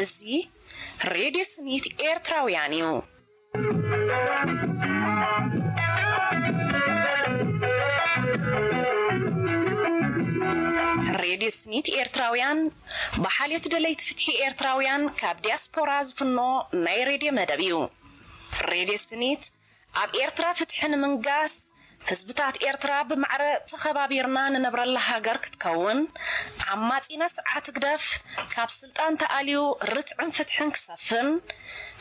እዚ ሬድዮ ስኒት ኤርትራውያን እዩ። ሬድዮ ስኒት ኤርትራውያን ብሓልዮት ደለይቲ ፍትሒ ኤርትራውያን ካብ ዲያስፖራ ዝፍኖ ናይ ሬድዮ መደብ እዩ። ሬድዮ ስኒት ኣብ ኤርትራ ፍትሒ ንምንጋስ፣ ህዝብታት ኤርትራ ብማዕረ ተኸባቢርና ንነብረላ ሃገር ክትከውን፣ ዓማጺና ስርዓት ህግደፍ ካብ ስልጣን ተኣልዩ ርትዕን ፍትሕን ክሰፍን፣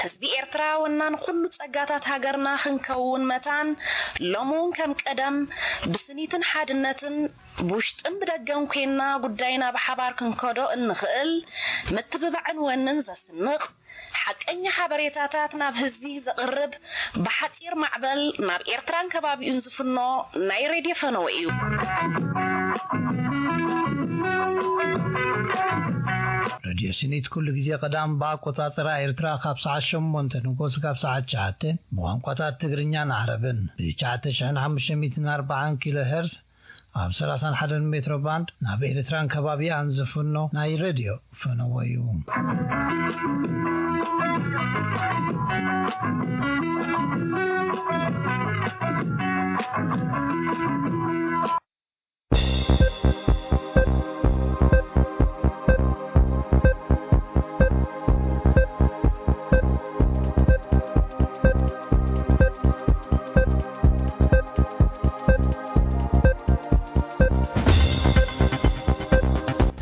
ህዝቢ ኤርትራ ወናን ኩሉ ጸጋታት ሃገርና ክንከውን መታን፣ ሎሚ እውን ከም ቀደም ብስኒትን ሓድነትን ብውሽጥን ብደገን ኮይንና ጉዳይና ብሓባር ክንከዶ እንኽእል ምትብባዕን ወንን ዘስንቕ፣ ሓቀኛ ሓበሬታታት ናብ ህዝቢ ዘቕርብ፣ ብሓጺር ማዕበል ናብ ኤርትራን ከባቢኡን ዝፍኖ ናይ ሬድዮ ፈነወ እዩ። ሬድዮ ስኒት ኩሉ ግዜ ቀዳም ብኣቆጻጽራ ኤርትራ ካብ ሰዓት ሸሞንተ ንጎስ ካብ ሰዓት ትሽዓተ ብቋንቋታት ትግርኛን ዓረብን ብ ትሽዓተ ሽሕን ሓሙሽተ ሚእትን ኣርባዓን ኪሎ ሄርዝ ኣብ ሰላሳን ሓደን ሜትሮ ባንድ ናብ ኤርትራን ከባቢኣን ዝፍኖ ናይ ሬድዮ ፈነወ እዩ።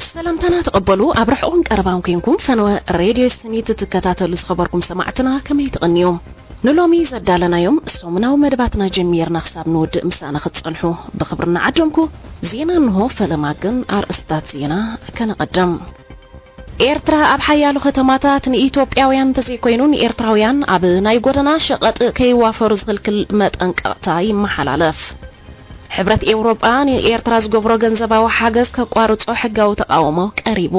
ሰላምታና ተቐበሉ። ኣብ ርሑቕን ቀረባን ኮንኩም ፈነወ ሬድዮ ስኒት ትከታተሉ ዝኸበርኩም ሰማዕትና ከመይ ትቕንዩ? ንሎሚ ዘዳለናዮም ሰሙናዊ መደባትና ጀሚርና ክሳብ ንውድእ ምሳና ክትጸንሑ ብኽብሪ እናዓደምኩ፣ ዜና እንሆ፣ ፈለማ ግን ኣርእስታት ዜና ከነቐድም። ኤርትራ ኣብ ሓያሎ ከተማታት ንኢትዮጵያውያን እንተዘይኮይኑ ንኤርትራውያን ኣብ ናይ ጎደና ሸቐጥ ከይዋፈሩ ዝኽልክል መጠንቀቕታ ይመሓላለፍ። ሕብረት ኤውሮጳ ንኤርትራ ዝገብሮ ገንዘባዊ ሓገዝ ከቋርጾ ሕጋዊ ተቓውሞ ቀሪቡ።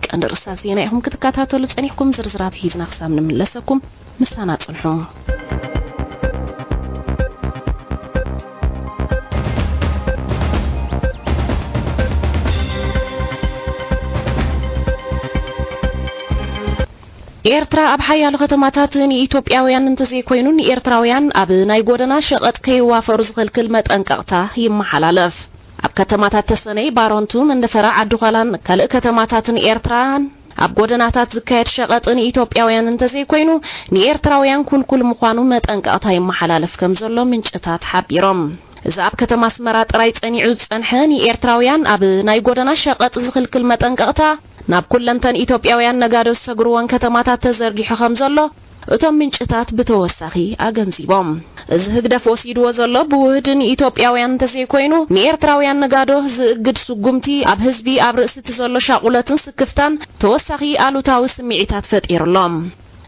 ቀንዲ ርእስታት ዜና ኢኹም ክትከታተሉ ጸኒሕኩም፣ ዝርዝራት ሒዝና ክሳብ ንምለሰኩም ምሳና ጽንሑ። ኤርትራ ኣብ ሓያሎ ከተማታት ንኢትዮጵያውያን እንተዘይኮይኑ ንኤርትራውያን ኣብ ናይ ጎደና ሸቐጥ ከይዋፈሩ ዝኽልክል መጠንቀቕታ ይመሓላለፍ። ኣብ ከተማታት ተሰነይ፣ ባረንቱ፣ መንደፈራ፣ ዓዲ ዃላን ካልእ ከተማታትን ኤርትራን ኣብ ጎደናታት ዝካየድ ሸቐጥ ንኢትዮጵያውያን እንተዘይኮይኑ ንኤርትራውያን ኩልኩል ምዃኑ መጠንቀቕታ ይመሓላለፍ ከም ዘሎ ምንጭታት ሓቢሮም። እዚ ኣብ ከተማ ኣስመራ ጥራይ ጸኒዑ ዝጸንሐ ንኤርትራውያን ኣብ ናይ ጎደና ሸቐጥ ዝኽልክል መጠንቀቕታ ናብ ኩለንተን ኢትዮጵያውያን ነጋዶ ዝሰግርወን ከተማታት ተዘርጊሑ ከም ዘሎ እቶም ምንጭታት ብተወሳኺ ኣገንዚቦም። እዚ ህግደፍ ወሲድዎ ዘሎ ብውህድ ንኢትዮጵያውያን እንተዘይኮይኑ ንኤርትራውያን ነጋዶ ዝእግድ ስጉምቲ ኣብ ህዝቢ ኣብ ርእሲ እቲ ዘሎ ሻቑለትን ስክፍታን ተወሳኺ ኣሉታዊ ስምዒታት ፈጢሩሎም።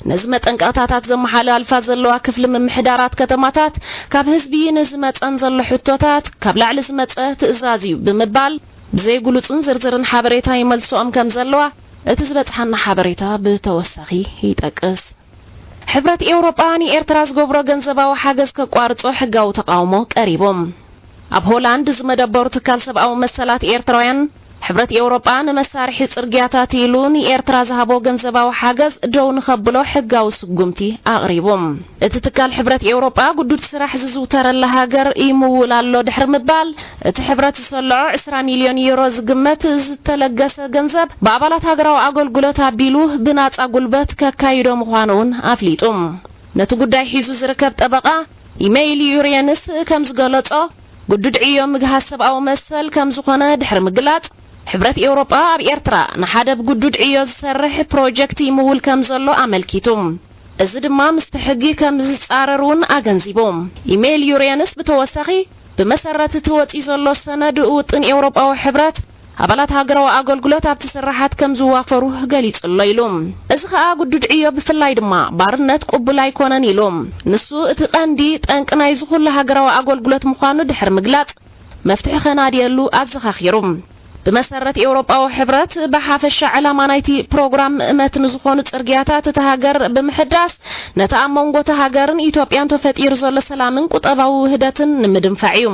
ነዚ መጠንቀቕታታት ዘመሓላልፋ ዘለዋ ክፍሊ ምምሕዳራት ከተማታት ካብ ህዝቢ ንዝመጸን ዘሎ ሕቶታት ካብ ላዕሊ ዝመጸ ትእዛዝ እዩ ብምባል ብዘይግሉጽን ዝርዝርን ሓበሬታ ይመልስኦም ከም ዘለዋ እቲ ዝበጽሓና ሓበሬታ ብተወሳኺ ይጠቅስ። ሕብረት ኤውሮጳ ንኤርትራ ዝገብሮ ገንዘባዊ ሓገዝ ከቋርጾ ሕጋዊ ተቓውሞ ቀሪቡ። ኣብ ሆላንድ ዝመደበሩ ትካል ሰብኣዊ መሰላት ኤርትራውያን ሕብረት ኤውሮጳ ንመሳርሒ ጽርግያታት ኢሉ ንኤርትራ ዝሃቦ ገንዘባዊ ሓገዝ ደው ንኸብሎ ሕጋዊ ስጉምቲ ኣቕሪቡ። እቲ ትካል ሕብረት ኤውሮጳ ግዱድ ስራሕ ዝዝውተረላ ሃገር ይምውል ኣሎ ድሕሪ ምባል፣ እቲ ሕብረት ዝሰልዖ ዕስራ ሚልዮን ዩሮ ዝግመት ዝተለገሰ ገንዘብ ብኣባላት ሃገራዊ ኣገልግሎት ኣቢሉ ብናጻ ጉልበት ከካይዶ ምዃኑ እውን ኣፍሊጡ። ነቲ ጉዳይ ሒዙ ዝርከብ ጠበቓ ኢሜይል ዩርየንስ ከም ዝገለጾ፣ ግዱድ ዕዮ ምግሃስ ሰብኣዊ መሰል ከም ዝኾነ ድሕሪ ምግላጽ፣ ሕብረት ኤውሮጳ ኣብ ኤርትራ ንሓደ ብግዱድ ዕዮ ዝሰርሕ ፕሮጀክት ይምውል ከም ዘሎ ኣመልኪቱ። እዚ ድማ ምስቲ ሕጊ ከም ዝጻረር እውን ኣገንዚቡ። ኢሜይል ዩርየንስ ብተወሳኺ፣ ብመሰረት እቲ ወጺኡ ዘሎ ሰነድ ውጥን ኤውሮጳዊ ሕብረት፣ ኣባላት ሃገራዊ ኣገልግሎት ኣብቲ ስራሓት ከም ዝዋፈሩ ገሊጹ ኣሎ ኢሉ። እዚ ከኣ ግዱድ ዕዮ ብፍላይ ድማ ባርነት ቅቡል ኣይኮነን ኢሉ። ንሱ እቲ ቀንዲ ጠንቂ ናይዚ ኩሉ ሃገራዊ ኣገልግሎት ምዃኑ ድሕሪ ምግላጽ፣ መፍትሒ ከናድየሉ ኣዘኻኺሩ። ብመሰረት ኤውሮጳዊ ሕብረት፣ ብሓፈሻ ዕላማ ናይቲ ፕሮግራም ምእመት ንዝኾኑ ጽርግያታት እታ ሃገር ብምሕዳስ፣ ነቲ ኣብ መንጎ እታ ሃገርን ኢትዮጵያን ተፈጢሩ ዘሎ ሰላምን ቁጠባዊ ውህደትን ንምድንፋዕ እዩ።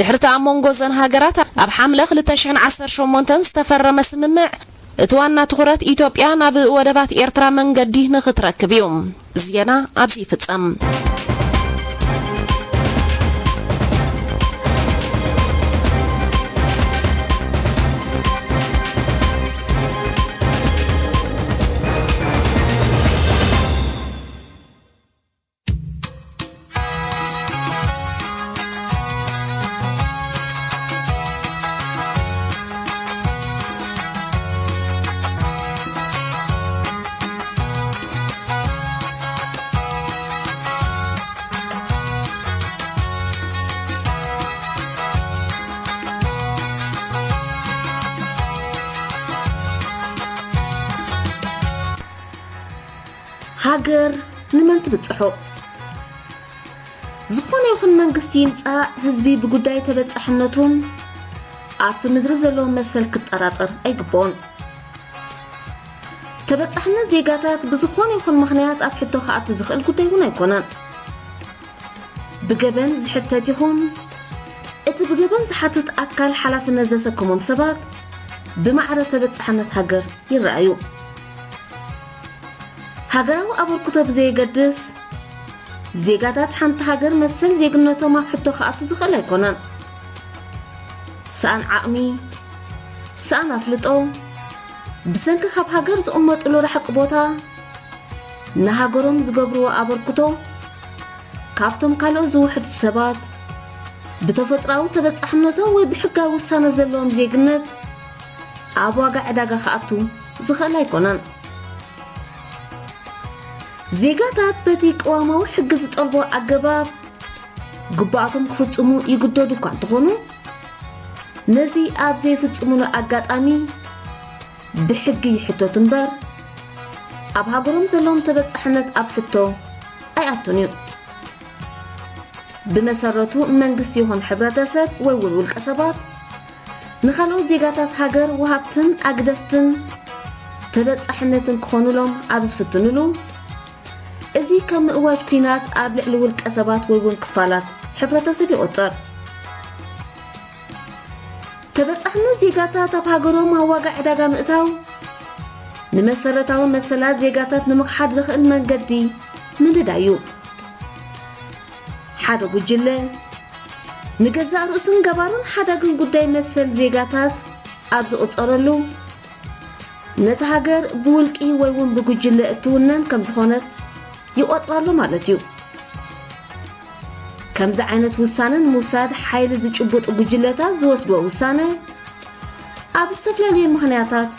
ድሕሪ እቲ ኣብ መንጎ እዘን ሃገራት ኣብ ሓምለ ክልተ ሽሕን ዓሰርተ ሸሞንተን ዝተፈረመ ስምምዕ፣ እቲ ዋና ትኹረት ኢትዮጵያ ናብ ወደባት ኤርትራ መንገዲ ንኽትረክብ እዩ። ዜና ኣብዚ ይፍጸም። ሃገር ንመን ትብጽሖ? ዝኾነ ይኹን መንግስቲ ይምጻእ፣ ህዝቢ ብጉዳይ ተበጻሕነቱን ኣብቲ ምድሪ ዘለዎ መሰል ክጠራጠር ኣይግብኦን። ተበጻሕነት ዜጋታት ብዝኾነ ይኹን ምኽንያት ኣብ ሕቶ ክኣቱ ዝኽእል ጉዳይ እውን ኣይኮነን። ብገበን ዝሕተት ይኹን እቲ ብገበን ዝሓትት ኣካል ሓላፍነት ዘሰከሞም ሰባት ብማዕረ ተበጻሕነት ሃገር ይረኣዩ። ሃገራዊ ኣበርክቶ ብዘየገድስ፣ ዜጋታት ሓንቲ ሃገር መሰል ዜግነቶም ኣብ ሕቶ ክኣቱ ዝኽእል ኣይኮነን። ሰኣን ዓቕሚ፣ ሰኣን ኣፍልጦ፣ ብሰንኪ ካብ ሃገር ዝቕመጥሉ ርሕቂ ቦታ፣ ንሃገሮም ዝገብርዎ ኣበርክቶ፣ ካብቶም ካልኦት ዝውሕዱ ሰባት፣ ብተፈጥሮኣዊ ተበጻሕነቶም ወይ ብሕጋዊ ውሳነ ዘለዎም ዜግነት፣ ኣብ ዋጋ ዕዳጋ ክኣቱ ዝኽእል ኣይኮነን። ዜጋታት በቲ ቅዋማዊ ሕጊ ዝጠልቦ ኣገባብ ግቡኣቶም ክፍጽሙ ይግደዱ እኳ እንተኾኑ፣ ነዚ ኣብ ዘይፍጽሙሉ ኣጋጣሚ ብሕጊ ይሕተቱ እምበር፣ ኣብ ሃገሮም ዘለዎም ተበጻሕነት ኣብ ሕቶ ኣይኣቱን እዩ። ብመሰረቱ መንግስቲ ይኹን ሕብረተሰብ ወይ እውን ውልቀ ሰባት ንኻልኦት ዜጋታት ሃገር ወሃብትን ኣግደፍትን ተበጻሕነትን ክኾኑሎም ኣብ ዝፍትንሉ፣ እዚ ከም ምእዋጅ ኲናት ኣብ ልዕሊ ውልቀ ሰባት ወይ እውን ክፋላት ሕብረተሰብ ይቑጸር። ተበጻሕነት ዜጋታት ኣብ ሃገሮም ኣብ ዋጋ ዕዳጋ ምእታው፣ ንመሰረታዊ መሰላት ዜጋታት ንምኽሓድ ዘኽእል መንገዲ ምንዳይ እዩ። ሓደ ጉጅለ፣ ንገዛእ ርእሱን ገባርን ሓዳግን ጉዳይ መሰል ዜጋታት ኣብ ዝቑጸረሉ፣ ነቲ ሃገር ብውልቂ ወይ እውን ብጉጅለ እትውነን ከም ዝኾነት ይቖጽራሉ ማለት እዩ። ከምዚ ዓይነት ውሳነ ንምውሳድ ሓይሊ ዝጭብጡ ጉጅለታት ዝወስድዎ ውሳነ ኣብ ዝተፈላለዩ ምኽንያታት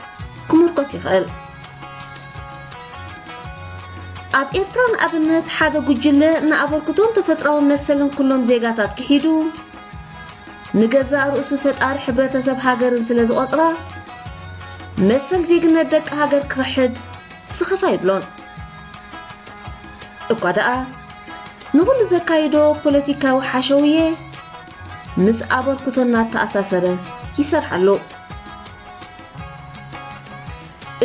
ክምርኮስ ይኽእል። ኣብ ኤርትራ ንኣብነት ሓደ ጉጅለ ንኣበርክቶን ተፈጥሮኣዊ መሰልን ኩሎም ዜጋታት ክሒዱ ንገዛእ ርእሱ ፈጣሪ ሕብረተሰብ ሃገርን ስለ ዝቖጽራ መሰል ዜግነት ደቂ ሃገር ክኽሕድ ስኽፍ ኣይብሎን። እኳ ደኣ ንኹሉ ዘካይዶ ፖለቲካዊ ሓሸውየ ምስ ኣበርክቶ እናተኣሳሰረ ይሰርሓሉ።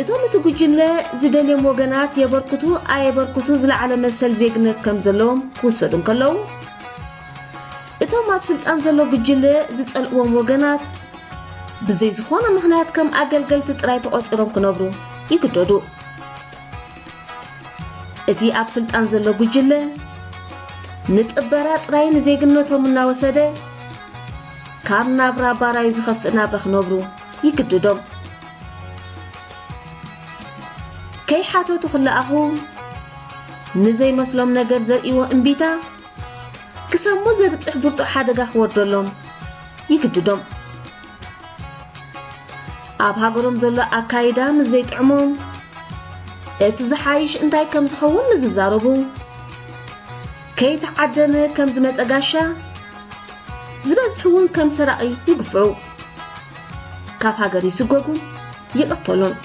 እቶም እቲ ጉጅለ ዝደልዮም ወገናት የበርክቱ ኣየበርክቱ ዝለዓለ መሰል ዜግነት ከም ዘለዎም ክውሰዱ እንከለዉ፣ እቶም ኣብ ስልጣን ዘሎ ጉጅለ ዝጸልእዎም ወገናት ብዘይ ዝኾነ ምኽንያት ከም ኣገልገልቲ ጥራይ ተቖጺሮም ክነብሩ ይግደዱ። እቲ ኣብ ስልጣን ዘሎ ጉጅለ ንጥበራ ጥራይ ንዜግነቶም እናወሰደ ካብ ናብራ ባራዩ ዝኸፍእ ናብራ ክነብሩ ይግድዶም። ከይሓተቱ ክለኣኹ ንዘይመስሎም ነገር ዘርእይዎ እምቢታ ክሳብ ሞት ዘብጽሕ ብርቱዕ ሓደጋ ክወርደሎም ይግድዶም። ኣብ ሃገሮም ዘሎ ኣካይዳ ምስ ዘይጥዕሞም፣ እቲ ዝሓይሽ እንታይ ከም ዝኸውን ምስ ዝዛረቡ፣ ከይተዓደመ ከም ዝመጸ ጋሻ፣ ዝበዝሕ እውን ከም ሰራቒ ይግፍዑ፣ ካብ ሃገር ይስጎጉን ይቕተሉን።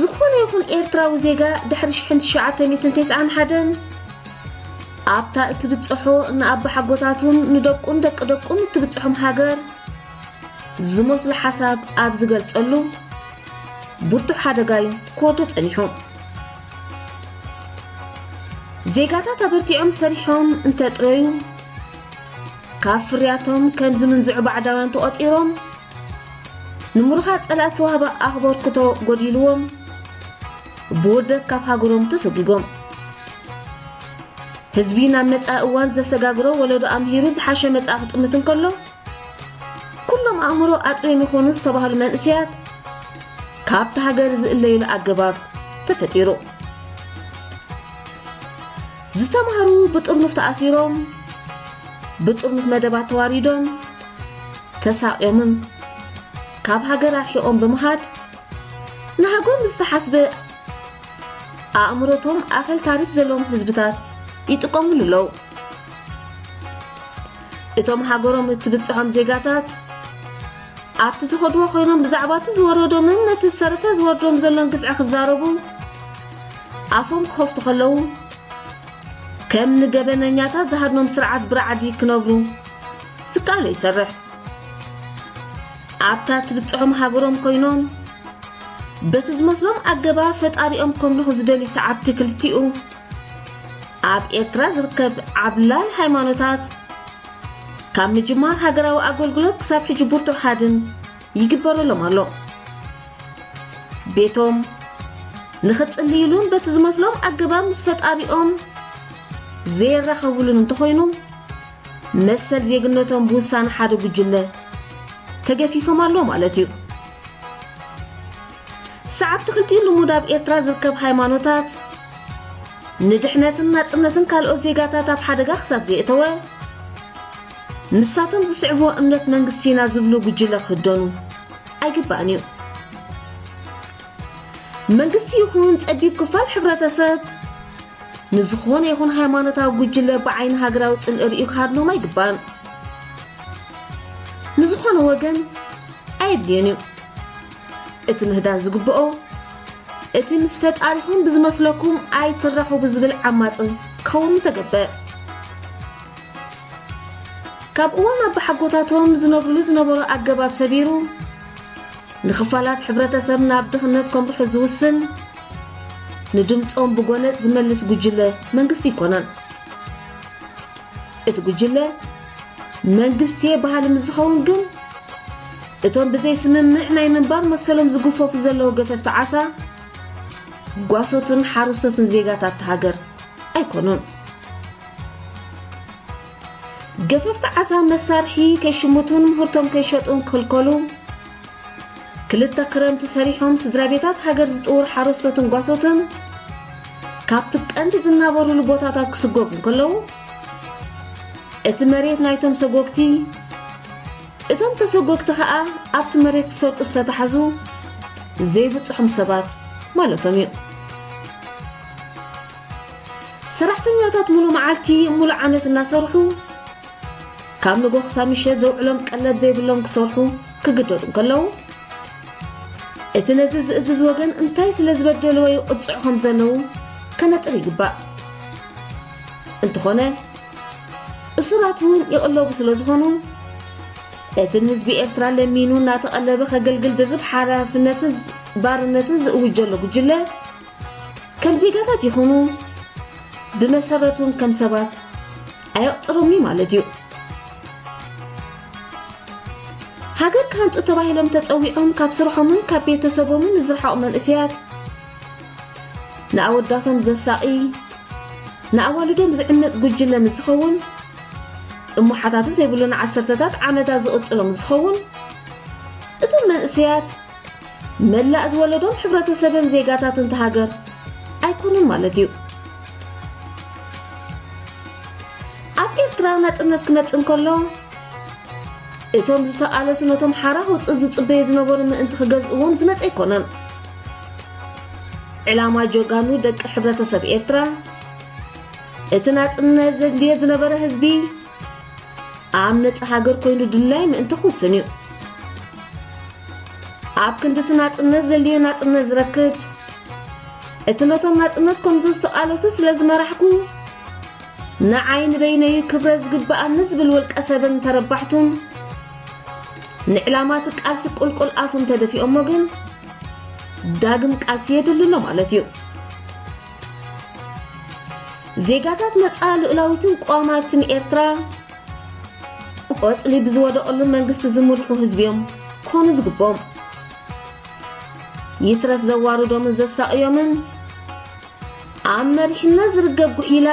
ዝኾነ ይኹን ኤርትራዊ ዜጋ ድሕሪ ሽሕን ትሽዓተ ሚእትን ተስዓን ሓደን ኣብታ እትብጽሖ ንኣባሓጎታቱን ንደቁን ደቂ ደቁን እትብጽሖም ሃገር ዝመስሉ ሓሳብ ኣብ ዝገልጸሉ፣ ብርቱዕ ሓደጋ እዩ ክወርዶ ጸኒሑ። ዜጋታት ኣበርቲዖም ሰሪሖም እንተጥረዩ፣ ካብ ፍርያቶም ከም ዝምንዝዑ ባዕዳውያን ተቖጺሮም፣ ንምሩኻት ጸላእቲ ተዋህባ ኣኽበርክቶ ጎዲልዎም፣ ብውርደት ካብ ሃገሮም ተሰጒጎም። ህዝቢ ናብ መጻኢ እዋን ዘሰጋግሮ ወለዶ ኣምሂሩ ዝሓሸ መጻኢ ክጥምት እንከሎ፣ ኩሎም ኣእምሮ ኣጥርዮም ይኾኑ ዝተባህሉ መንእሰያት ካብቲ ሃገር ዝእለዩሉ ኣገባብ ተፈጢሩ። ዝተማህሩ ብጥርኑፍ ተኣሲሮም፣ ብጥርኑፍ መደባት ተዋሪዶም፣ ተሳቕዮምን ካብ ሃገር ኣርሒቖም ብምኻድ፣ ንሃገሮም ዝተሓስበ ኣእምሮቶም ኣኸል ታሪፍ ዘለዎም ህዝብታት ይጥቀምሉ ኣለዉ። እቶም ሃገሮም እትብጽሖም ዜጋታት፣ ኣብቲ ዝኸድዎ ኮይኖም ብዛዕባ እቲ ዝወረዶምን ነቲ ዝተረፈ ዝወርዶም ዘሎን ግፍዒ ክዛረቡ ኣፎም ክኸፍቱ ከለዉ፣ ከም ንገበነኛታት ዝሃድኖም ስርዓት ብራዕዲ ክነብሩ ዝከኣሎ ይሰርሕ። ኣብታ ትብጽሖም ሃገሮም ኮይኖም፣ በቲ ዝመስሎም ኣገባብ ፈጣሪኦም ከምልኹ ዝደልዩ ሰዓብቲ ክልቲኡ፣ ኣብ ኤርትራ ዝርከብ ዓብላል ሃይማኖታት፣ ካብ ምጅማር ሃገራዊ ኣገልግሎት ክሳብ ሕጂ ብርቱዕ ሃድን ይግበረሎም ኣሎ። ቤቶም ንኽጽልይሉን በቲ ዝመስሎም ኣገባብ ምስ ፈጣሪኦም ዘየራኸቡሉን እንተኾይኑ፣ መሰል ዜግነቶም ብውሳነ ሓደ ጉጅለ ተገፊፎም ኣለዉ ማለት እዩ። ሰዓብቲ ክልቲኡ ልሙድ ኣብ ኤርትራ ዝርከብ ሃይማኖታት፣ ንድሕነትን ናጽነትን ካልኦት ዜጋታት ኣብ ሓደጋ ክሳብ ዘየእተወ፣ ንሳቶም ዝስዕብዎ እምነት መንግስቲና ዝብሉ ጉጅለ ክህደኑ ኣይግባእን እዩ። መንግስቲ ይኹን ጸቢብ ክፋል ሕብረተሰብ፣ ንዝኾነ ይኹን ሃይማኖታዊ ጉጅለ ብዓይኒ ሃገራዊ ጽልኢ ርእዩ ክሃድኖም ኣይግባእን። ንዝኾነ ወገን ኣየድልዮን እዩ። እቲ ምህዳን ዝግብኦ፣ እቲ ምስ ፈጣሪኹም ብዝመስለኩም ኣይትራኸቡ ዝብል ዓማጽ ክኸውን ምተገበ። ካብ እዋን ኣባሓጎታቶም ዝነብርሉ ዝነበሩ ኣገባብ ሰቢሩ፣ ንኽፋላት ሕብረተሰብ ናብ ድኽነት ከምርሑ ዝውስን፣ ንድምጾም ብጎነጽ ዝመልስ ጉጅለ መንግስቲ ኣይኮነን። እቲ ጉጅለ መንግስቲ በሃሊ ምስ ዝኸውን ግን፣ እቶም ብዘይ ስምምዕ ናይ ምንባር መሰሎም ዝግፈፉ ዘለዉ ገፈፍቲ ዓሳ፣ ጓሶትን ሓረስቶትን ዜጋታት ሃገር ኣይኮኑን። ገፈፍቲ ዓሳ መሳርሒ ከይሽምቱን ምህርቶም ከይሸጡን ክኽልከሉ፣ ክልተ ክረምቲ ሰሪሖም ስድራ ቤታት ሃገር ዝጽውር ሓረስቶትን ጓሶትን ካብቲ ቀንዲ ዝናበሩሉ ቦታታት ክስጎጉ እንከለዉ፣ እቲ መሬት ናይቶም ሰጎግቲ፣ እቶም ተሰጎግቲ ከኣ ኣብቲ መሬት ክሰርቁ ዝተታሕዙ ዘይብጽሖም ሰባት ማለቶም እዩ። ሰራሕተኛታት ሙሉ መዓልቲ፣ ሙሉ ዓመት እናሰርሑ፣ ካብ ንጎ ክሳብ ምሸት ዘውዕሎም ቀለብ ዘይብሎም ክሰርሑ ክግደዱ እንከለዉ፣ እቲ ነዚ ዝእዝዝ ወገን እንታይ ስለ ዝበደልዎ ይቕጽዑ ከም ዘለዉ ከነጥር ይግባእ። እንተኾነ፣ እሱራት እውን ይቕለቡ ስለ ዝኾኑ፣ እቲ ንህዝቢ ኤርትራ ለሚኑ እናተቐለበ ከገልግል ድርብ ሓላፍነትን ባርነትን ዝእውጅ ዘሎ ጉጅለ፣ ከም ዜጋታት ይኹኑ ብመሰረቱን ከም ሰባት ኣየቕጽሮምኒ ማለት እዩ። ሃገር ክሃንጹ ተባሂሎም ተጸዊዖም ካብ ስርሖምን ካብ ቤተሰቦምን ንዝረሓቑ መንእሰያት፣ ንኣወዳቶም ዘሳቒ፣ ንኣዋልዶም ዝዕምጽ ጉጅለ ምስ ዝኸውን፣ እሞ ሓታቲ ዘይብሉ ንዓሰርተታት ዓመታት ዝቕጽሎም ዝኸውን፣ እቶም መንእሰያት መላእ ዝወለዶም ሕብረተሰብን ዜጋታትን እታ ሃገር ኣይኮኑን ማለት እዩ። ኣብ ኤርትራ ናጽነት ክመጽእ እንከሎ፣ እቶም ዝተቓለሱ ነቶም ሓራ ክውጽእ ዝጽበዩ ዝነበሩ ምእንቲ ክገዝእዎም ዝመጸ ኣይኮነን። ዕላማ ጀጋኑ ደቂ ሕብረተሰብ ኤርትራ፣ እቲ ናጽነት ዘድልዮ ዝነበረ ህዝቢ ኣብ ነጻ ሃገር ኮይኑ ድላይ ምእንቲ ክውስን እዩ። ኣብ ክንዲ እቲ ናጽነት ዘድልዮ ናጽነት ዝረክብ፣ እቲ ነቶም ናጽነት ከምዚ ዝተቓለሱ ስለ ዝመራሕኩ፣ ንዓይ ንበይነዩ ክብረ ዝግብኣኒ ዝብል ውልቀ ሰብን ተረባሕቱን፣ ንዕላማት ቃልሲ ቁልቁል ኣፉ እንተደፊኦሞ ግን ዳግም ቃልሲ የድሊ ኣሎ ማለት እዩ። ዜጋታት ነጻ ልኡላዊትን ቅዋማዊትን ኤርትራ ቆጽሊ ብዝወደቐሉ መንግስቲ ዝምርሑ ህዝቢ እዮም ኮኑ ዝግቦም። ይትረፍ ዘዋርዶምን ዘሳቕዮምን ኣብ መሪሕነት ዝርከብ ጉሒላ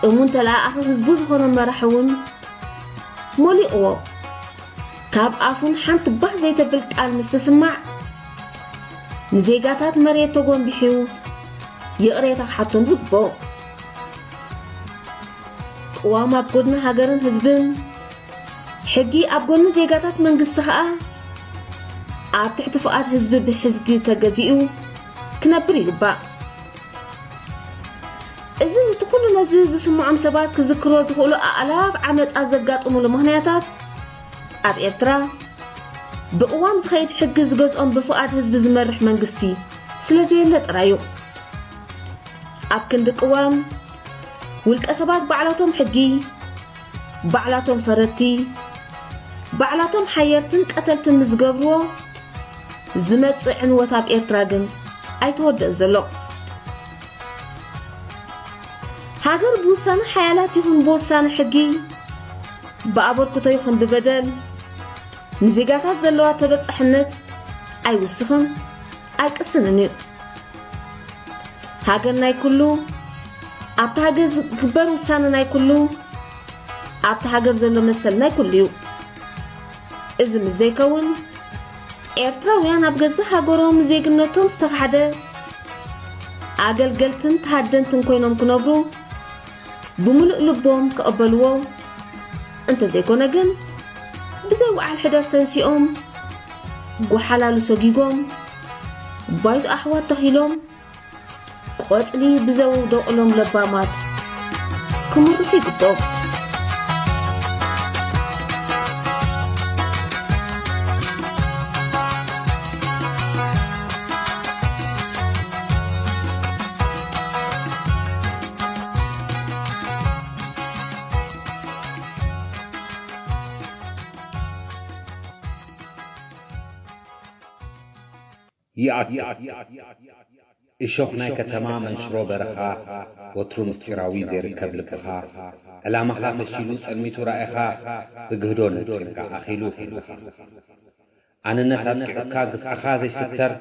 እሙን ተለኣኣኺ ህዝቡ ዝኾነ መራሒ እውን ሞሊቕዎ። ካብ ኣፉን ሓንቲ ባህ ዘይተብል ቃል ምስ ትስማዕ ንዜጋታት መሬት ተጎንቢሑ ይቕሬታ ክሓቶም ዝግቦ። ቅዋም ኣብ ጎድኒ ሃገርን ህዝብን፣ ሕጊ ኣብ ጎኒ ዜጋታት መንግስቲ ኸኣ ኣብ ትሕቲ ፍቓድ ህዝቢ ብሕዝጊ ተገዚኡ ክነብር ይግባእ። እዚ ነቲ ኩሉ ነዚ ዝስምዖም ሰባት ክዝክሮ ዝኽእሉ ኣእላፍ ዓመጻት ዘጋጥሙሉ ምኽንያታት ኣብ ኤርትራ ብቅዋም ዝኸይድ ሕጊ ዝገዝኦም ብፍቓድ ህዝቢ ዝመርሕ መንግስቲ ስለ ዘየለ ጥራይ እዩ። ኣብ ክንዲ ቅዋም ውልቀ ሰባት ባዕላቶም ሕጊ፣ ባዕላቶም ፈረድቲ፣ ባዕላቶም ሓየርትን ቀተልትን ምስ ዝገብርዎ ዝመጽእ ዕንወት ኣብ ኤርትራ ግን ኣይተወደእን ዘሎ። ሃገር ብውሳነ ሓያላት ይኹን ብውሳነ ሕጊ፣ ብኣበርክቶ ይኹን ብበደል ንዜጋታት ዘለዋ ተበጻሕነት ኣይውስኽን ኣይቅስንን እዩ። ሃገር ናይ ኩሉ፣ ኣብታ ሃገር ዝግበር ውሳነ ናይ ኩሉ፣ ኣብታ ሃገር ዘሎ መሰል ናይ ኩሉ እዩ። እዚ ምስ ዘይከውን ኤርትራውያን ኣብ ገዛእ ሃገሮም ዜግነቶም ዝተኻሕደ ኣገልገልትን ተሃደንትን ኮይኖም ክነብሩ ብምሉእ ልቦም ክቕበልዎ፣ እንተዘይኮነ ግን ብዘይ ወዓል ሕደር ተንሲኦም፣ ጓሓላሉ ሰጊጎም፣ ባይቶ ኣሕዋት ተኺሎም፣ ቆጽሊ ብዘውደቑሎም ለባማት ክምርሑ ይግብኦም። ይኣቱ። እሾኽ ናይ ከተማ መንሽሮ በረኻ ወትሩ ምስጢራዊ ዘይርከብ ልብኻ፣ ዕላማኻ ፈሺሉ ጸልሚቱ ራኢኻ ብግህዶ ነጺርካ ኣኺሉ ህልብኻ። ኣነነት ኣጥቂዑካ ግፍዕኻ ዘይስተር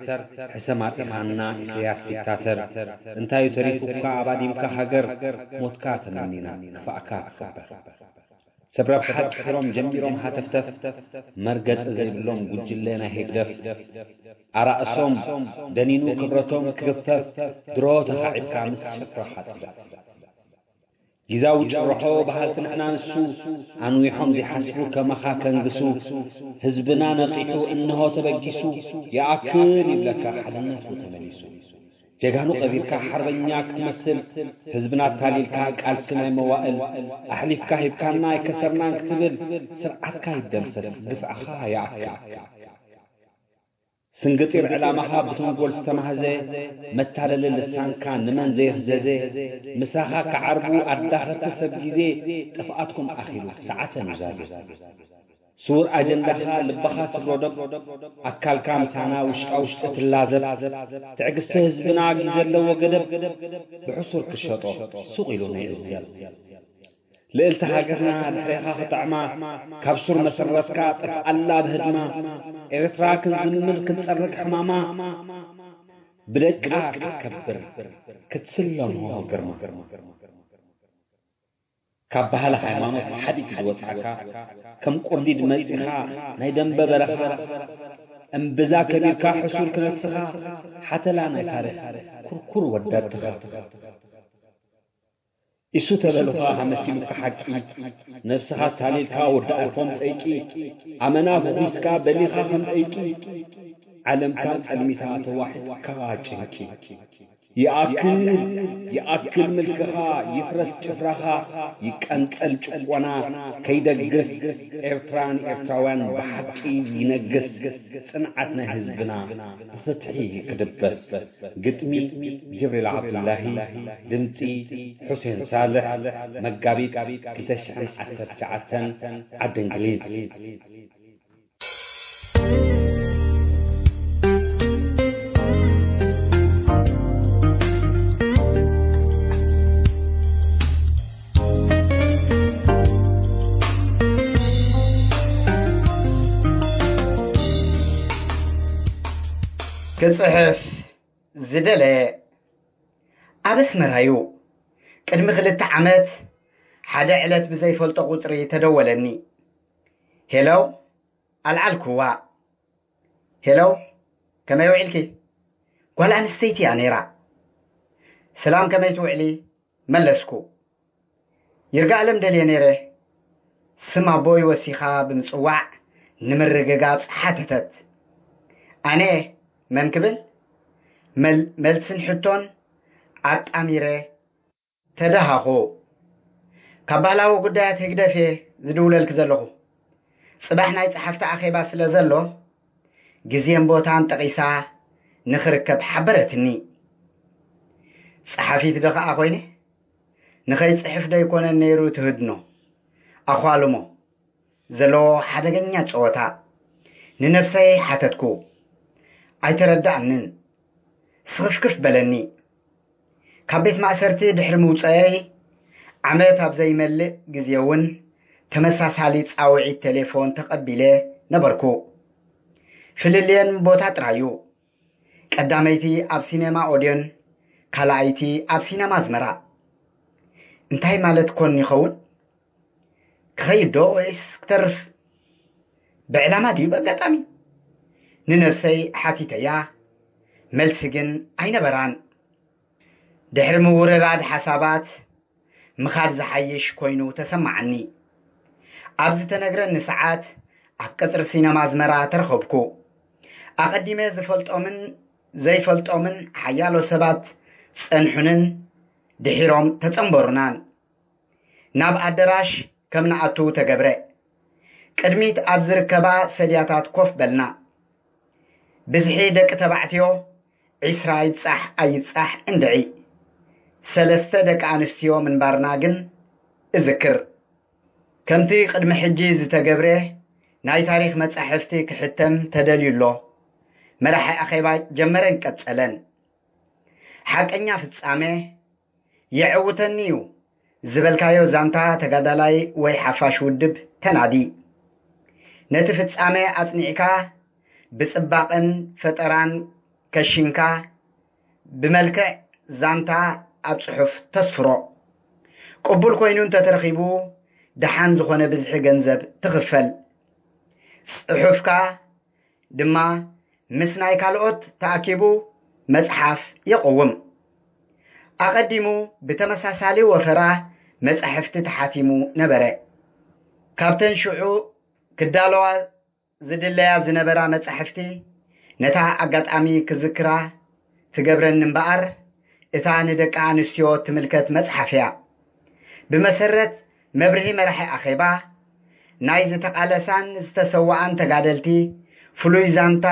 ሕሰም ኣጢኻና ኢሰያስ ዲክታተር። እንታዩ ተሪፉካ ኣብ ኣዲምካ ሃገር ሞትካ ተመኒና ክፋእካ ትኽበር። ሰብ ረብሓ ቂሒሮም ጀሚሮም ሃተፍተፍ መርገጺ ዘይብሎም ጉጅለ ናይ ህግደፍ ኣራእሶም ደኒኑ ክብረቶም ክግፈፍ ድሮ ተኻዒብካ ምስ ጭፍራኻ ጽደፍ። ጊዛዊ ጭርሖ በሃልቲ ንሕና ንሱ ኣንዊሖም ዘይሓስቡ ከማኻ ከንግሱ ህዝብና ነቒሑ እንሆ ተበጊሱ ይኣክል ይብለካ ሓድነቱ ተመሊሱ። ጀጋኑ ቀቢርካ ሓርበኛ ክትመስል ህዝብና ኣታሊልካ ቃልሲ ናይ መዋእል ኣሕሊፍካ ሂብካና ኣይከሰርናን ክትብል ስርዓትካ ይደምሰስ ግፍዕኻ ይኣክል። ስንግጢር ዕላማኻ ብተንኮል ዝተማህዘ መታለሊ ልሳንካ ንመን ዘየፍዘዘ ምሳኻ ክዓርቡ ኣዳኸርቲ ሰብ ግዜ ጥፍኣትኩም ኣኺሉ ሰዓተ ኑዛዜ። ስዉር ኣጀንዳኻ ልብኻ ስብሮ ዶብ ኣካልካ ምሳና ውሽጣ ውሽጢ ትላዘብ ትዕግስቲ ህዝብና ግዜ ኣለዎ ገደብ ብሕሱር ክሸጦ ሱቕ ኢሉ ነይዕዘብ። ልእልቲ ሃገርና ድሕሬኻ ክጥዕማ ካብ ሱር መሰረትካ ጠፍኣላ ብህድማ ኤርትራ ክንዝምር ክንጸርግ ሕማማ ብደቃ ክትከብር ክትስሎም ግርማ። ካብ ባህሊ ሃይማኖት ሓዲግ ዝወጻእካ ከም ቁርዲድ መጺኻ ናይ ደንበ በረኻ እምብዛ ከቢርካ ሕሱር ክነስኻ ሓተላ ናይ ታሪኽ ኩርኩር ወዳድትኻ ኢሱ ተበልኻ መሲሉካ ሓቂ ነብስኻ ታሊልካ ወዲ ኣልፎም ጸይቂ ኣመና ጉጒስካ በሊኻ ከም ጠይቂ ዓለምካ ጸልሚታ ተዋሒጥካ ጭንቂ ይኣክል፣ ይኣክል ምልክኻ፣ ይፍረስ ጭፍራኻ፣ ይቀንጸል ጭቆና፣ ከይደግስ ኤርትራን ኤርትራውያን ብሓቂ ይነግስ፣ ጽንዓት ናይ ህዝብና ብፍትሒ ክድበስ። ግጥሚ ጅብሪል ዓብዱላሂ፣ ድምጺ ሑሴን ሳልሕ። መጋቢት ክልተ ሽሕን ዓሰርተ ትሽዓተን፣ ዓዲ እንግሊዝ። ክጽሕፍ ዝደለየ ኣብ ኣስመራ እዩ። ቅድሚ ክልተ ዓመት ሓደ ዕለት ብዘይፈልጦ ቁጽሪ ተደወለኒ። ሄሎ፣ ኣልዓልክዋ። ሄሎ፣ ከመይ ውዒልኪ? ጓል ኣንስተይቲ እያ ነይራ። ሰላም፣ ከመይ ትውዕሊ? መለስኩ። ይርጋኣለም ደልየ ነይረ። ስም ኣቦይ ወሲኻ ብምጽዋዕ ንምርግጋጽ ሓተተት። ኣነ መን ክብል? መል-፣ መልስን ሕቶን ኣጣሚረ ተደሃኹ። ካብ ባህላዊ ጉዳያት ህግደፍ እየ ዝድውለልኪ ዘለኹ። ጽባሕ ናይ ጸሓፍቲ ኣኼባ ስለ ዘሎ፣ ግዜን ቦታን ጠቒሳ ንኽርከብ ሓበረትኒ። ጸሓፊት ዶ ኸኣ ኮይነ? ንኸይጽሕፍ ዶ ኣይኮነን ነይሩ እቲ ህድኖ? ኣዃልሞ ዘለዎ ሓደገኛ ጸወታ። ንነብሰይ ሓተትኩ። ኣይተረድኣንን። ስኽፍክፍ በለኒ። ካብ ቤት ማእሰርቲ ድሕሪ ምውጸየይ ዓመት ኣብ ዘይመልእ ግዜ እውን ተመሳሳሊ ጻውዒት ቴሌፎን ተቐቢለ ነበርኩ። ፍልልየን ቦታ ጥራዩ። ቀዳመይቲ ኣብ ሲኔማ ኦድዮን ካልኣይቲ ኣብ ሲነማ ኣዝመራ። እንታይ ማለት ኮን ይኸውን? ክኸይድ ዶ ወይስ ክተርፍ? ብዕላማ ድዩ ብኣጋጣሚ? ንነብሰይ ሓቲተያ፣ መልሲ ግን ኣይነበራን። ድሕሪ ምውርራድ ሓሳባት፣ ምኻድ ዝሓይሽ ኮይኑ ተሰማዓኒ። ኣብ ዝተነግረኒ ሰዓት፣ ኣብ ቀጽሪ ሲነማ ኣዝመራ ተረኸብኩ። ኣቐዲመ ዝፈልጦምን ዘይፈልጦምን ሓያሎ ሰባት ጸንሑንን ድሒሮም ተጸንበሩናን። ናብ ኣደራሽ ከም ንኣቱ ተገብረ። ቅድሚት ኣብ ዝርከባ ሰድያታት ኮፍ በልና። ብዝሒ ደቂ ተባዕትዮ ዒስራ ይብጻሕ ኣይብጻሕ እንድዒ፣ ሰለስተ ደቂ ኣንስትዮ ምንባርና ግን እዝክር። ከምቲ ቅድሚ ሕጂ ዝተገብረ ናይ ታሪኽ መጻሕፍቲ ክሕተም ተደልዩ ኣሎ። መራሒ ኣኼባ ጀመረን ቀጸለን። ሓቀኛ ፍጻመ የዕውተኒ እዩ ዝበልካዮ ዛንታ ተጋዳላይ ወይ ሓፋሽ ውድብ ተናዲ። ነቲ ፍጻመ ኣጽኒዕካ ብጽባቐን ፈጠራን ከሽንካ ብመልክዕ ዛንታ ኣብ ጽሑፍ ተስፍሮ። ቅቡል ኮይኑ እንተተረኺቡ ደሓን ዝኾነ ብዝሒ ገንዘብ ትኽፈል። ጽሑፍካ ድማ ምስ ናይ ካልኦት ተኣኪቡ መጽሓፍ የቐውም። ኣቐዲሙ ብተመሳሳሊ ወፈራ መጻሕፍቲ ተሓቲሙ ነበረ። ካብተን ሽዑ ክዳለዋ ዝድለያ ዝነበራ መጻሕፍቲ ነታ ኣጋጣሚ ክዝክራ ትገብረኒ እምበኣር፣ እታ ንደቂ ኣንስትዮ ትምልከት መጽሓፍ እያ። ብመሰረት መብርሂ መራሒ ኣኼባ፣ ናይ ዝተቓለሳን ዝተሰወኣን ተጋደልቲ፣ ፍሉይ ዛንታ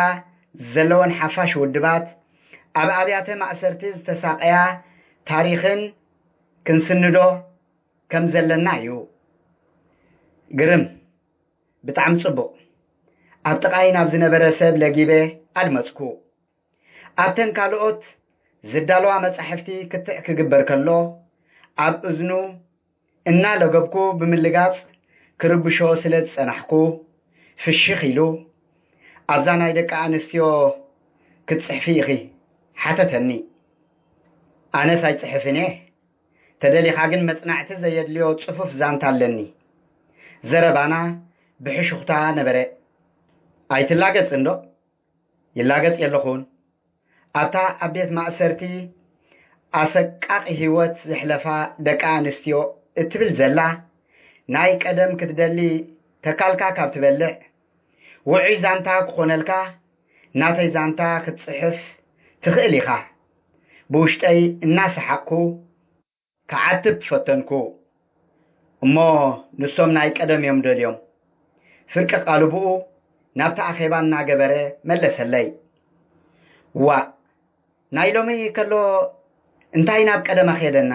ዘለወን ሓፋሽ ውድባት፣ ኣብ ኣብያተ ማእሰርቲ ዝተሳቐያ ታሪኽን ክንስንዶ ከም ዘለና እዩ። ግርም። ብጣዕሚ ጽቡቕ። ኣብ ጥቓይ ናብ ዝነበረ ሰብ ለጊበ ኣድመጽኩ። ኣብተን ካልኦት ዝዳለዋ መጻሕፍቲ ክትዕ ክግበር ከሎ፣ ኣብ እዝኑ እናለገብኩ ብምልጋጽ ክርብሾ ስለ ዝጸናሕኩ፣ ፍሽኽ ኢሉ፣ "ኣብዛ ናይ ደቂ ኣንስትዮ ክትጽሕፊ ኢኺ?" ሓተተኒ። ኣነስ ኣይጽሕፍን እየ። ተደሊኻ ግን መጽናዕቲ ዘየድልዮ ጽፉፍ ዛንታ ኣለኒ። ዘረባና ብሕሹኽታ ነበረ። "ኣይትላገጽ እንዶ?" "ይላገጽ የለኹን። ኣብታ ኣብ ቤት ማእሰርቲ ኣሰቃቒ ህይወት ዘሕለፋ ደቂ ኣንስትዮ እትብል ዘላ ናይ ቀደም ክትደሊ ተካልካ ካብ ትበልዕ፣ ውዑይ ዛንታ ክኾነልካ ናተይ ዛንታ ክትጽሕፍ ትኽእል ኢኻ። ብውሽጠይ እናሰሓቕኩ ክዓትብ ፈተንኩ። እሞ ንሶም ናይ ቀደም እዮም ደልዮም። ፍርቂ ቃልብኡ ናብቲ ኣኼባ እናገበረ መለሰለይ። ዋእ፣ ናይ ሎሚ ከሎ እንታይ ናብ ቀደም ኣኼደና?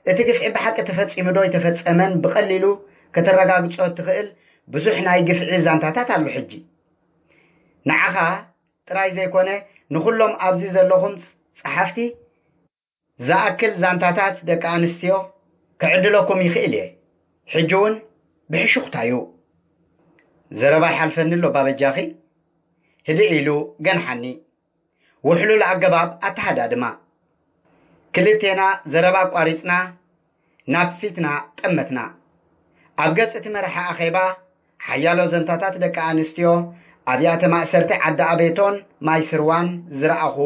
እቲ ግፍዒ ብሓቂ ተፈጺሙ ዶ ኣይተፈጸመን ብቐሊሉ ከተረጋግጾ እትኽእል ብዙሕ ናይ ግፍዒ ዛንታታት ኣሎ ሕጂ። ንዓኻ ጥራይ ዘይኮነ፣ ንኹሎም ኣብዚ ዘለኹም ጸሓፍቲ ዝኣክል ዛንታታት ደቂ ኣንስትዮ ክዕድለኩም ይኽእል እየ። ሕጂ እውን ብሕሹኽታዩ። ዘረባ ይሓልፈኒ ኣሎ፣ ባበጃኺ ህድእ ኢሉ ገንሓኒ። ውሕሉል ኣገባብ ኣተሃዳድማ። ክልቴና ዘረባ ኣቋሪጽና ናብ ፊትና ጠመትና። ኣብ ገጽ እቲ መራሒ ኣኼባ ሓያሎ ዘንታታት ደቂ ኣንስትዮ ኣብያተ ማእሰርቲ ዓዲ ኣቤቶን ማይ ስርዋን ዝረኣኹ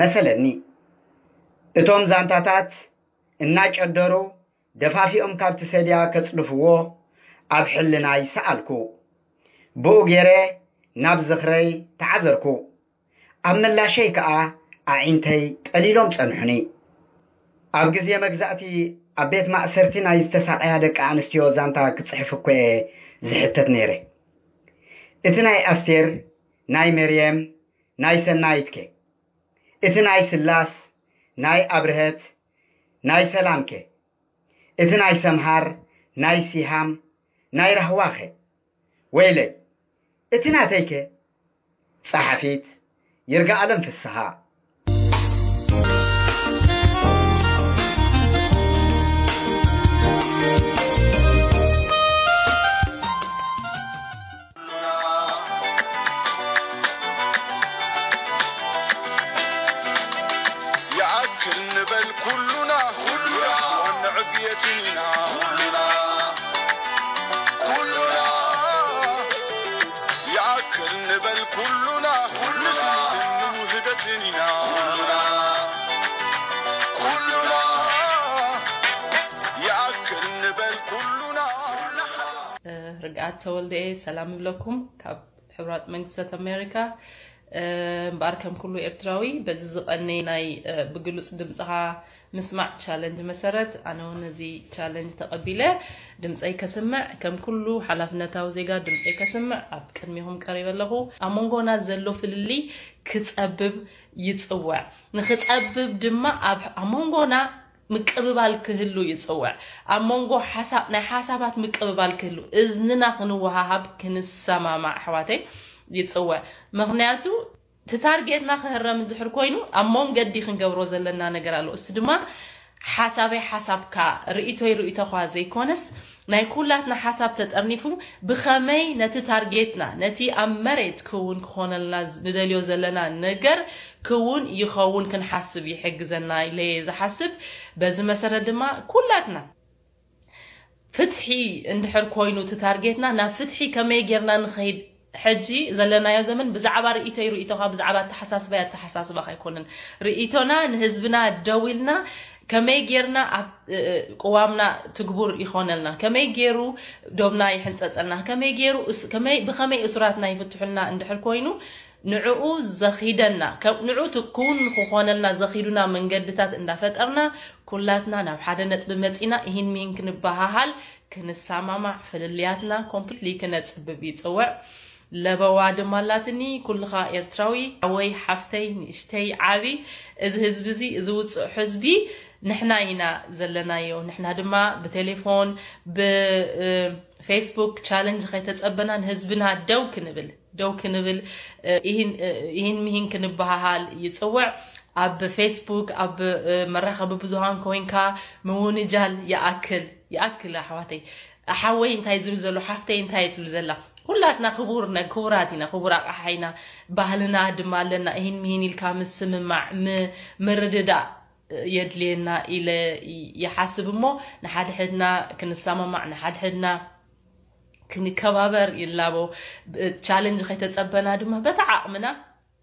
መሰለኒ። እቶም ዛንታታት እናጨደሩ ደፋፊኦም ካብቲ ሰድያ ከጽድፍዎ ኣብ ሕልናይ ሰኣልኩ። ብኡ ገይረ ናብ ዝኽረይ ተዓዘርኩ። ኣብ ምላሸይ ከኣ ኣዒንተይ ጠሊሎም ጸንሑኒ። ኣብ ግዜ መግዛእቲ ኣብ ቤት ማእሰርቲ ናይ ዝተሳቐያ ደቂ ኣንስትዮ ዛንታ ክጽሕፍ እኮ እየ ዝሕተት ነይረ። እቲ ናይ ኣስቴር፣ ናይ መርየም፣ ናይ ሰናይትከ? እቲ ናይ ስላስ፣ ናይ ኣብርሀት፣ ናይ ሰላምከ? እቲ ናይ ሰምሃር፣ ናይ ሲሃም፣ ናይ ራህዋኸ? ወይለይ፣ እቲ ናተይከ? ጸሓፊት፣ ይርጋኣለም ፍስሃ። ይኣክል ንበል ኩሉና፣ ኩሉና ንዕብየት ኢና። ኩሉና፣ ኩሉና ይኣክል ንበል ኩሉና፣ ኩሉና ንውህደት ኢና። ኩሉና፣ ኩሉና ይኣክል ንበል ኩሉና። እ፣ ርግኣት ተወልደ እየ፣ ሰላም ይብለኩም ካብ ሕቡራት መንግስታት ኣሜሪካ። እ፣ እምበኣር ከም ኩሉ ኤርትራዊ በዚ ዝቐነየ ናይ፣ እ፣ ብግሉጽ ድምጽኻ ምስማዕ ቻለንጅ መሰረት፣ ኣነ እውን ነዚ ቻለንጅ ተቐቢለ ድምጸይ ከስምዕ፣ ከም ኩሉ ሓላፍነታዊ ዜጋ ድምጸይ ከስምዕ ኣብ ቅድሜኹም ቀሪበ ኣለኹ። ኣብ መንጎና ዘሎ ፍልልይ ክጸብብ ይጽውዕ። ንኽጸብብ ድማ ኣብ፣ ኣብ መንጎና ምቅብባል ክህሉ ይጽውዕ። ኣብ መንጎ ሓሳብ፣ ናይ ሓሳባት ምቅብባል ክህሉ፣ እዝንና ክንወሃሃብ፣ ክንሰማማዕ ኣሕዋተይ ይጽውዕ። ምኽንያቱ እቲ ታርጌትና ክህረም እንድሕር ኮይኑ፣ ኣብ መንገዲ ክንገብሮ ዘለና ነገር ኣሎ። እሱ ድማ ሓሳበይ ሓሳብካ፣ ርእይቶይ ርእይቶኻ ዘይኮነስ፣ ናይ ኩላትና ሓሳብ ተጠርኒፉ ብኸመይ ነቲ ታርጌትና፣ ነቲ ኣብ መሬት ክውን ክኾነልና ንደልዮ ዘለና ነገር ክውን ይኸውን ክንሓስብ ይሕግዘና ኢለ እየ ዝሓስብ። በዚ መሰረት ድማ ኩላትና ፍትሒ እንድሕር ኮይኑ እቲ ታርጌትና፣ ናብ ፍትሒ ከመይ ጌርና ንኸይድ? ሕጂ ዘለናዮ ዘመን ብዛዕባ ርእይቶይ ርእይቶኻ፣ ብዛዕባ ኣተሓሳስባይ ኣተሓሳስባኻ ኣይኮነን። ርእይቶና ንህዝብና ደው ኢልና ከመይ ጌርና ኣብ፣ እ፣ እ፣ ቅዋምና ትግቡር ይኾነልና፣ ከመይ ጌሩ ዶብና ይሕንጸጸልና፣ ከመይ ጌሩ እስ-፣ ከመይ፣ ብኸመይ እሱራትና ይፍትሑልና እንድሕር ኮይኑ፣ ንዕኡ ዘኺደና፣ ከ-፣ ንዕኡ ት-፣ ክውን ክኾነልና ዘኺዱና መንገድታት እንዳፈጠርና፣ ኩላትና ናብ ሓደ ነጥቢ መጺና፣ ኢሂን ሚሂን ክንበሃሃል፣ ክንሰማማዕ፣ ፍልልያትና ኮምፕሊትሊ ክነጽብብ ይጽውዕ። ለበዋ ድማ ኣላትኒ፣ ኩልኻ ኤርትራዊ፣ ሓወይ፣ ሓፍተይ፣ ንእሽተይ፣ ዓቢ፣ እዚ ህዝቢ እዚ፣ እዚ ውጹዕ ህዝቢ ንሕና ኢና ዘለናዮ። ንሕና ድማ ብቴሌፎን፣ ብ-፣ እ፣ ፌስቡክ ቻለንጅ ከይተጸበና ንህዝብና ደው ክንብል፣ ደው ክንብል፣ እ፣ ኢሂን፣ እ፣ ኢሂን ሚሂን ክንበሃሃል ይጽውዕ። ኣብ ፌስቡክ፣ ኣብ፣ እ፣ መራኸቢ ብዙሃን ኮይንካ ምውንጃል ይኣክል፣ ይኣክል ኣሕዋተይ። ሓወይ እንታይ ዝብል ዘሎ፣ ሓፍተይ እንታይ ትብል ዘላ፣ ኩላትና ክቡር ነ-፣ ክቡራት ኢና፣ ክቡር ኣቕሓ ኢና። ባህልና ድማ ኣለና። ኢሂን ሚሂን ኢልካ ምስምማዕ፣ ም-፣ ምርድዳእ የድልየና ኢለ ይሓስብ። እሞ ንሓድሕድና ክንሰማማዕ፣ ንሓድሕድና ክንከባበር ይላቦ። ብ-፣ ቻለንጅ ከይተጸበና ድማ በታ ዓቕምና፣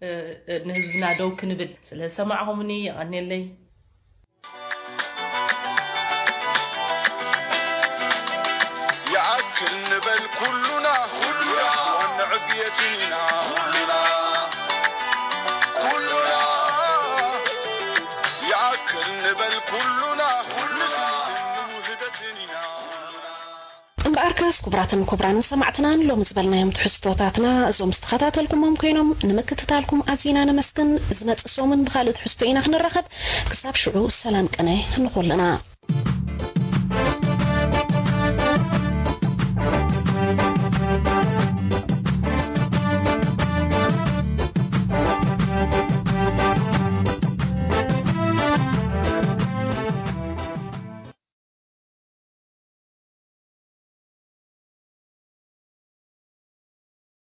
እ፣ እ፣ ንህዝብና ደው ክንብል። ስለ ዝሰማዕኹምኒ የቐንየለይ። ይኣክል ንበል ኩሉና፣ ኩሉና ንዕብየት ኢና። ኩሉና፣ ኩሉና እምበኣርከስ ክቡራትን ክቡራንን ሰማዕትናን ሎሚ ዝበልናዮም ትሕዝቶታትና እዞም ዝተኸታተልኩሞም ኮይኖም ንምክትታልኩም ኣዚና ነመስግን። ዝመጽእ ሰሙን ብኻልእ ትሕዝቶ ኢና ክንራኸብ። ክሳብ ሽዑ ሰላም ቅነ ንኹልና።